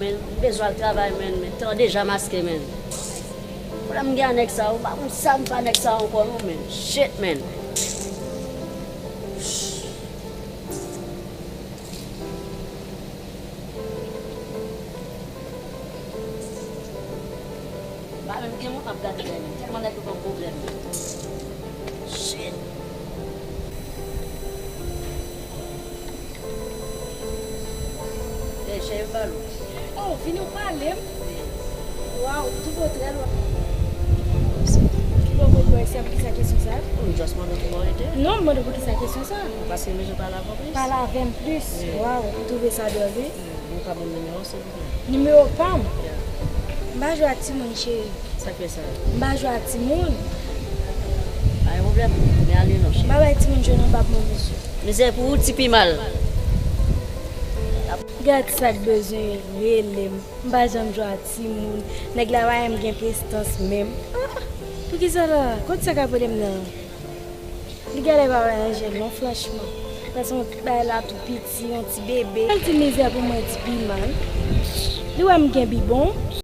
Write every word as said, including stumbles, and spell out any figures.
Men, m bezwen al travay, men, men tan deja maske, men. Pwoblèm m gen ak nèg sa yo, m pa konn sa m fè ak nèg sa yo ankò non, men. Shit, men. M pa menm gen moun ap gade dèyè m. Tèlman nèg yo ban m pwoblèm. Shit. Ey, cheri, m pale w. Oh, vini w pale m? Wi. Waw, m twouve w trè lwen. Kibò w mete kò w sa, poukisa kesyon sa? Oh, m just mande w kibò w rete. Non, m mande w poukisa kesyon sa. Paske m bezwen pale avè w plis. Pale avè m plis. Wi. Waw, m twouve sa dwòl, wi. Wi, ou ka ban m nimewo w, silvouplè? Nimewo pa m? Yeah. M pa jwe ak timoun, cheri. Sa k fè sa? M pa jwe ak timoun. Pa gen pwoblèm, men ale non, cheri. M pa bay timoun jwe nan bab mwen, mesye. Mizè pou ou, ti pi mal. Gad sa k bezwen rele m. M pa janm jwe ak timoun. Nèg la pa janm gen prestans menm. Ah, poukisa la? Kot sa k ap rele m nan? Li genlè pa wè Angel non, franchman. Paske yon ti bagay la tou piti, yon ti bebe. L di mizè pou mwen, ti pi mal. Li wè m gen bibon.